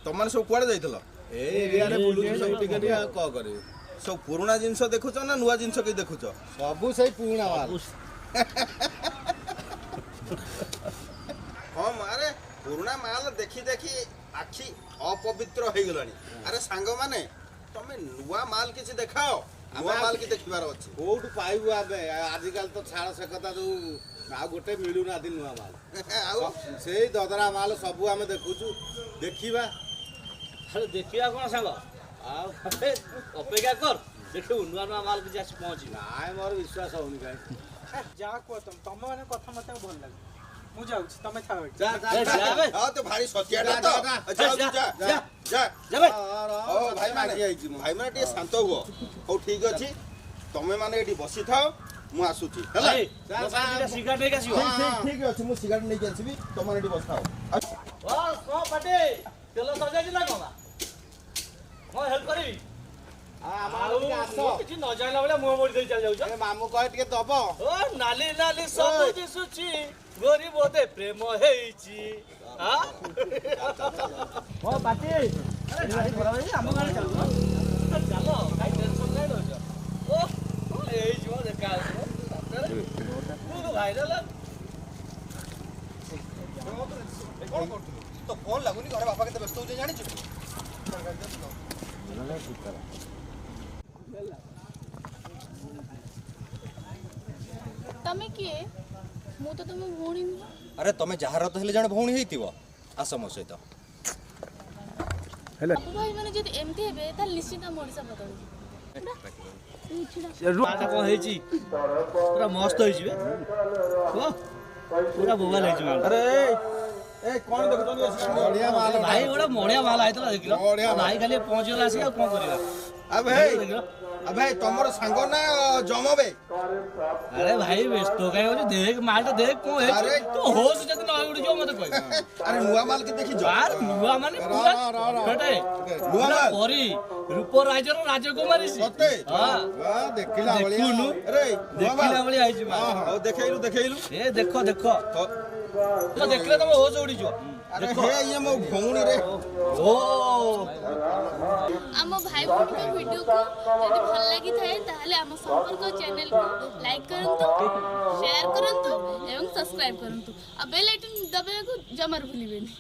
ତମମାନେ ସବୁ କୁଆଡ଼େ ଯାଇଥିଲ? ଏଇ ଏରିଆରେ ବୁଲୁଛୁ ସବୁ ଟିକେ ଟିକେ, ଆଉ କଣ କରିବୁ? ସବୁ ପୁରୁଣା ଜିନିଷ ଦେଖୁଛ ନା ନୂଆ ଜିନିଷ କେହି ଦେଖୁଛ? ସବୁ ସେଇ ପୁରୁଣା ମାଲ। ହଁ, ଆରେ ପୁରୁଣା ମାଲ ଦେଖି ଦେଖି ଆଖି ଅପବିତ୍ର ହେଇଗଲାଣି। ଆରେ ସାଙ୍ଗମାନେ, ତମେ ନୂଆ ମାଲ କିଛି ଦେଖାଅ, ନୂଆ ମାଲ କି ଦେଖିବାର ଅଛି। କୋଉଠୁ ପାଇବୁ ଆମେ? ଆଜିକାଲି ତ ଛାଡ଼ ସେ କଥା, ଯୋଉ ଆଉ ଗୋଟେ ମିଳୁନାହାନ୍ତି ନୂଆ ମାଲ। ଆଉ ସେଇ ଦଦରା ମାଲ ସବୁ ଆମେ ଦେଖୁଛୁ। ଦେଖିବା। ଆରେ ଦେଖିବା କ'ଣ ସାଙ୍ଗ, ଆଉ ଅପେକ୍ଷା କର, ଦେଖିବୁ ନୂଆ ନୂଆ ମାଲ କିଛି ଆସି ପହଞ୍ଚିବ। ନାଇଁ, ମୋର ବିଶ୍ୱାସ ହଉନି କାଇଁ। ଯାହା କୁହ ତମେ, ତମ ମାନେ କଥା ମତେ ଭଲ ଲାଗେ। ମୁଁ ଯାଉଛି, ତମେ ଥାଅ ଏଠି। ଯା ଯା ଯା। ହଁ, ତ ଭାରି ସତିଆଟା ତ। ଯାଉ, ଯା ଯା ଯା। ହଉ ଭାଇମାନେ, ଭାଇମାନେ ଟିକେ ଶାନ୍ତ ହୁଅ। ହଉ ଠିକ ଅଛି, ତମେ ମାନେ ଏଠି ବସିଥାଅ, ମୁଁ ଆସୁଛି। ହେଲା, ସିଗାରେଟ ନେଇକି ଆସିବ। ଠିକ ଅଛି, ମୁଁ ସିଗାରେଟ ନେଇକି ଆସିବି, ତମେ ଏଠି ବସିଥାଅ। କଣ ପାଟି, ତେଲ ସଜାଇଛି ନା କଣ? ମୁଁ ହେଲ୍ପ କରିବି। କିଛି ନ ଜାଣିଲା ଭଳିଆ ମୁହଁ ମୋଡ଼ି ଦେଇ ଚାଲି ଯାଉଛ। ମାମୁଁ କହେ ଟିକେ ଦବ। ଓ ନାଲି ନାଲି ସବୁ ଦିଶୁଛି, ଗୋରି ବୋଧେ ପ୍ରେମ ହେଇଛି। ହଁ ପାଟି, ଆମ ଗାଁରେ ଚାଲୁ, ଚାଲ, କାଇଁ ଟେନସନ କାଇଁ ନଉଛ? ଓ ହେଇଯିବ, ଦେଖା ଆସିବ ଭାଇରାଲ। କଣ କରୁଥିଲୁ? ତ ଫୋନ ଲାଗୁନି, ଘରେ ବାପା କେତେ ବ୍ୟସ୍ତ ହଉଛି ଜାଣିଛୁ? ତମେ କିଏ? ମୁଁ ତ ତମ ଭଉଣୀ ନୁହଁ। ଆରେ ତମେ ଯାହାର ତ ହେଲେ ଜଣେ ଭଉଣୀ ହେଇଥିବ, ଆସ ମୋ ସହିତ। ସବୁ ଭାଇମାନେ ଯଦି ଏମିତି ହେବେ, ତାହେଲେ ନିଶ୍ଚିତ ଆମ ଓଡ଼ିଶା ବଦଳିଯିବ। କଣ ହେଇଛି? ପୁରା ମସ୍ତ ହେଇଛି ବେ, ପୁରା ବୋବାଲ ହେଇଛି ମାଲ। ଆରେ ଏ କଣ ଦେଖୁଛନ୍ତି? ବଢିଆ ମାଲ ଭାଇ, ଗୋଟେ ବଢିଆ ମାଲ ଆଇଥିଲା ଦେଖିଲ ଭାଇ, ଖାଲି ପହଞ୍ଚିଗଲା ଆସିକି, ଆଉ କଣ କରିବା? ଆ ଭାଇ, ଆ ଭାଇ, ତମର ସାଙ୍ଗ ନା ଜମ ବେ? ଆରେ ଭାଇ, ବ୍ୟସ୍ତ କାଇଁ ହଉଛୁ? ଦେଖ ମାଲଟା, ଦେଖ କଣ ହେଇଛି। ତୋ ହୋସ ଯଦି ନ ଉଡ଼ିଯିବ ମତେ କହିବୁ। ଆରେ ନୂଆ ମାଲ କି ଦେଖିଛ? ଆରେ ନୂଆ ମାନେ ପୁରା ଗୋଟେ ନୂଆ ମାଲ, ପରି ରୂପ ରାଜର ରାଜକୁମାରୀ। ସତେ? ଦେଖିଲା ଭଳିଆ। ଆରେ ଦେଖିଲା ଭଳିଆ ହେଇଛି ମାଲ। ହଉ ଦେଖେଇଲୁ, ଦେଖେଇଲୁ। ଏ ଦେଖ ଦେଖ, ଦେଖିଲେ ତମ ହୋସ ଉଡ଼ିଯିବ। ଆରେ ହେ, ଇଏ ମୋ ଭଉଣୀ ରେ। ଓ ଆମ ଭାଇ ଭଉଣୀଙ୍କ ଭିଡ଼ିଓକୁ ଯଦି ଭଲ ଲାଗିଥାଏ, ତାହେଲେ ଆମ ସମ୍ପର୍କ ଚ୍ୟାନେଲକୁ ଲାଇକ୍ କରନ୍ତୁ, ସେୟାର କରନ୍ତୁ ଏବଂ ସବସ୍କ୍ରାଇବ୍ କରନ୍ତୁ, ଆଉ ବେଲ୍ ଆଇକନ୍ ଦବାଇବାକୁ ଜମାରୁ ଭୁଲିବେନି।